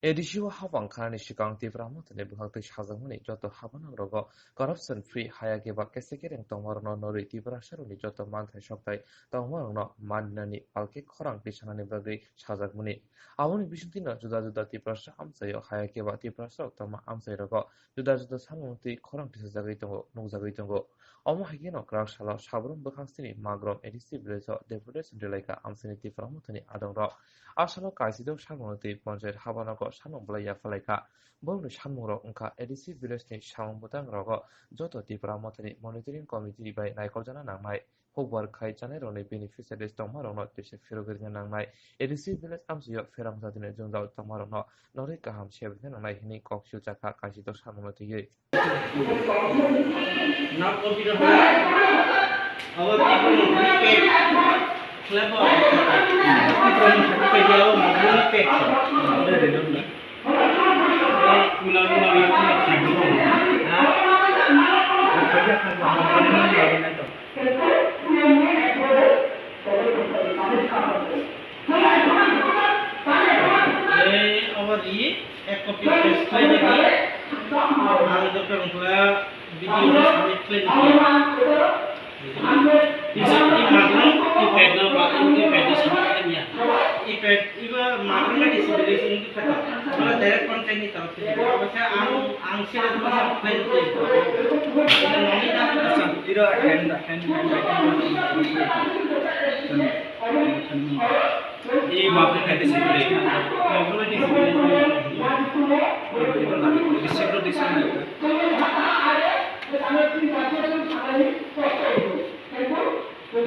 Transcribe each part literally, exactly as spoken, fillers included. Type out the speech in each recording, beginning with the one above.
A D C o habang khanani swkang Tipra Mothani bwkhaktwi sajakmani joto habanagrogo corruption free haya keba kese kereng tongmarokno norwi Tiprasarokni joto manthai sokthai tongmarokno maninani palkhe khorang tisanani bagwi sajakmani. Aboni bisingtwino juda juda Tiprasa amchaio haya keba Tiprasarok tongma amchairogo juda juda samung twi khorang tisajagwi tongo, nukjagwi tongo. Omo hai kheno kwrak salo Sabrum bwkhak sini Magrom A D C village o deputation rwlaikha amchaini Tipra Mothani adongrok. A salo kaisijok samung twi ponchayat habanogo samung bolai yaphalaikha. Borokni samungrok wngkha A D C village ni samung bwtang rogo joto Tipra Mothani monitoring committee bai naikoljakna nangnai. Hukbar khai chanairokni beneficiaries tongmarokno tisa phirogwi rwna nangnai. A D C village amchaio pherang jatini jwngjal tongmarokno norwi kaham sebithai nangnai hwnwi kok siuchakha kaisijok samungno twiwi. Ei, obo ri, ek copy paste khlai di. Ang doktor wngkha, video no submit khlai di. Bisa di magrung, i pad no ba, i pad no submit khlai ya. I pad, iba magrung na disability wngkha to. Wala direct contact ni tawk. Ang, ang sila tawk khlai di. Ira hand, hand, hand writing. Ih, maaf, ini disability. Disability.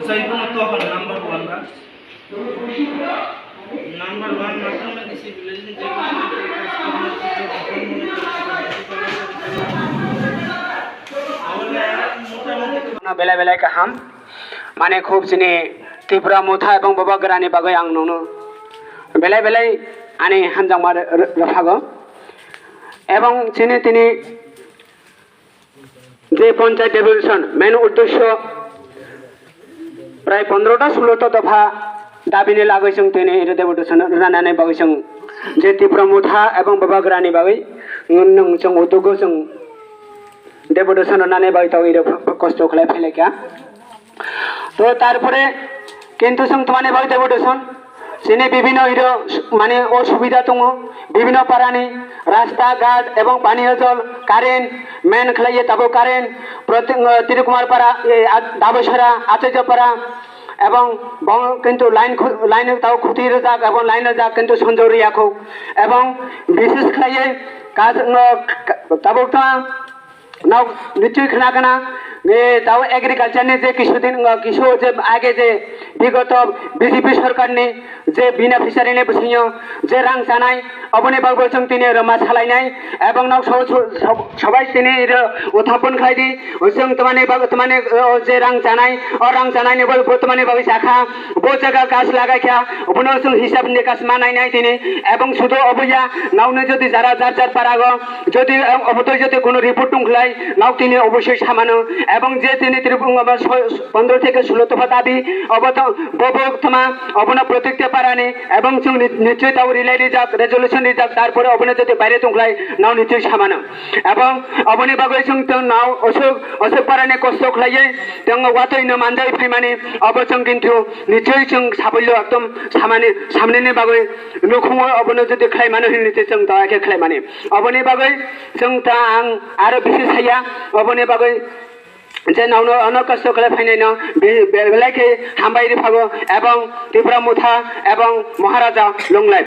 Saya pun toh number one kan. Number one, maaf, ini disability. Belai belai kaham. Mane khub chini Tipra Motha ebong Bubagrani bagwi ang nungno belai belai ani hamjakma rw-, rw-, rwphago. Ebong chini tini je Panchayat Deputation main uddesho prai pondro ta sulo ta dopha dabini lagwi chwng tini iro deputation rwnani bagwi chwng je Tipra Motha ebong Bubagrani bagwi nwng chwng udugo chwng deputation rwnani bagwi tabuk iro kosto khlai phailaikha. To tarpore kintu chwng twmani bagwi deputation chini bibhinno iro mane osubida tongo, bibhinno parani rasta ghat ebong paniyo jol, current, main khlaiye tabuk current, Proti-, Tirikumar para, e, Dabosara, Achairya para, ebong bong kintu line khu-, line tau khuti rwjak ebong line rwjak kintu sonjor riya khu ebong bises khlaiye kas, tabuk ta nok nichoi khna kana, e, tau agriculture ni je kisu din, kisu je age je bigoto B J P sarkar ni je beneficiary ni bisingo je rang chanai, oboni bagwi chwng tini rwma salainai, ebong nok so-, so-, so-, sobai tini iro uthapon khlai di, chwng twmani bag-, twmani, o, je rang chanai, o rang chanai ni bo, bo twmani bagwi chakha, bo jaga gach lagai kha, bono chwng hisab nikas ma nai nai tini, ebong sudo obo ya, nokni jodi jara jar jar parago, jodi, em, obo to jodi kono report tong khlai, nok tini obosoi samano, ebong je tini Tripura so-, pondro theke sulo topha dabi, obo to, bo, bo toma, obono protecte parani, ebong chwng ni-, nichoi tau relay rijak, resolution rijak, tarpore obono jodi baire tongkhlai, nao nichoi samano. Ebong oboni bagwi chwng tong nao osok, osok parani kosto khlaiwi, tong watwi no manjai phaimani, obo chwng kintu nichoi chwng sabulo ekdom samani, samnini bagwi nukhungo obono jodi khlai mano hinwi tei chwng daya khe khlai mani. Oboni bagwi chwng ta ang aro bisi saya, oboni bagwi je nono ono kosto khlai phainai no be-, be-, belai khe hambai riphago ebong Tipra Motha ebong Maharaja Longlai.